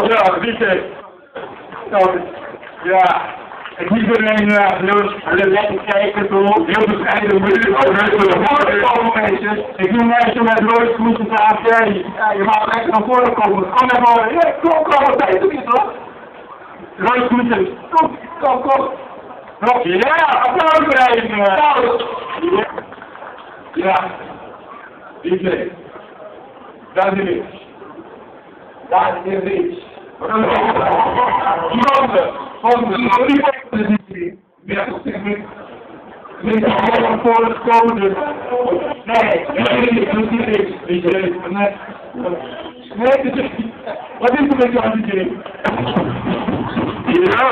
Ja, DJ. Ja, en iedereen heel lekker kijken toe, heel bescheiden, heel meisjes. Ik doe meisje met rode schoentjes aan, ja, je mag lekker naar voren komen. Kom naar voren, ja, kom, kom, tijd doe je toch? Rode schoentjes, kom, kom, kom. Ja, applaus voor. Ja. Ja. DJ. Daar is het. Daar is het. Volgende. Volgende. Ja, voor het code. Nee, nee, nee, nee. Nee, wat is er met jou, DJ? Ja.